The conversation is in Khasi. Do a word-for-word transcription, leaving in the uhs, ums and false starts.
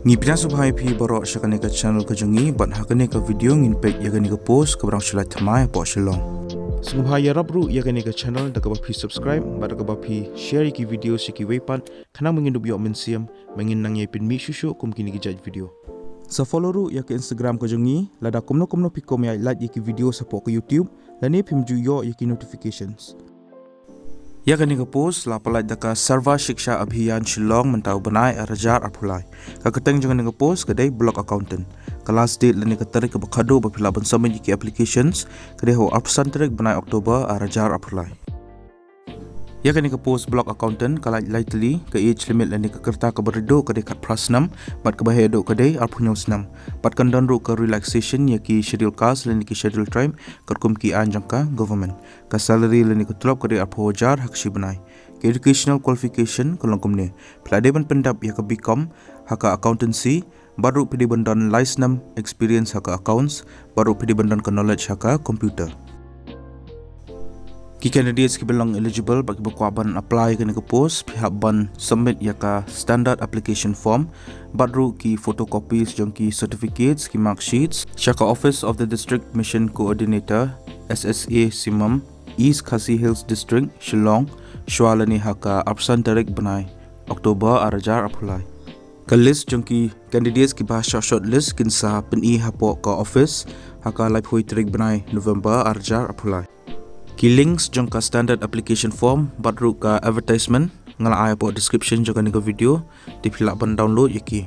Ngi pdiang sngewbha ïa phi baroh sha kane ka channel ka jong ngi, bad ha kane ka video ngin peit ïa kane ka post kaba dang shu lait thymmai hapoh Shillong. Sngewbha ïarap ruh ïa kane ka channel da kaba phi subscribe bad da kaba phi share ïa ki video sha kiwei pat, khnang ba ngin dup ïoh mynsiem ba ngin nang ïai pynmih shuh shuh kum kine ki jait video. Sa follow ruh ïa ka Instagram ka jong ngi, lada kumno kumno phi kwah ban lait ïa ki video hapoh ka YouTube, lane phim ju ïoh ïa ki notifications. Ïa kane ka post la pynlait da ka Sarva Shiksha Abhiyan Shillong mynta u bnai ar hajar arphew lai. Ka kyrteng jong kane ka post ka dei Block Accountant. Ka last date lane ka tarik kaba khatduh ba phi lah ban submit ïa ki applications ka dei ha u arphew san tarik bnai October ar hajar arphew lai. Ïa kane ka post Block Accountant ka lait lai tylli, ka age limit lane ka rta kaba rit duh ka dei khatphra snem, bad kaba heh duh ka dei arphew hynñiew snem. Bad kan don ruh ka relaxation ïa ki Schedule Caste lane ki Schedule Tribe, katkum ki aiñ jong ka government. Ka salary lane ka tulop ka dei arphew hajar ha ka shi bnai. Ka educational qualification ka long kumne: phi la dei ban pyndep ïa ka B Com ha ka accountancy, bad ruh phi dei ban don lai snem experience ha ka accounts, bad ruh phi dei ban don ka knowledge ha ka computer. Ki candidates kiba long eligible bad kiba kwah ban apply ïa kane ka post, phi hap ban submit ïa ka standard application form, bad ruh ki photocopies jong ki certificates, ki marksheets, sha ka Office of the District Mission Coordinator, S S A Simam, East Khasi Hills District, Shillong, shwa lane ha ka arphew san tarik bnai October ar hajar arphew lai. Ka list jong ki candidates kiba shah shortlist kin sa pyni hapoh ka office ha ka laiphew tarik bnai November ar hajar arphew lai. Ki links jong ka standard application form bad ruh ka advertisement nga la ai hapoh description jong kane ka video, te phi lah ban download ïa ki.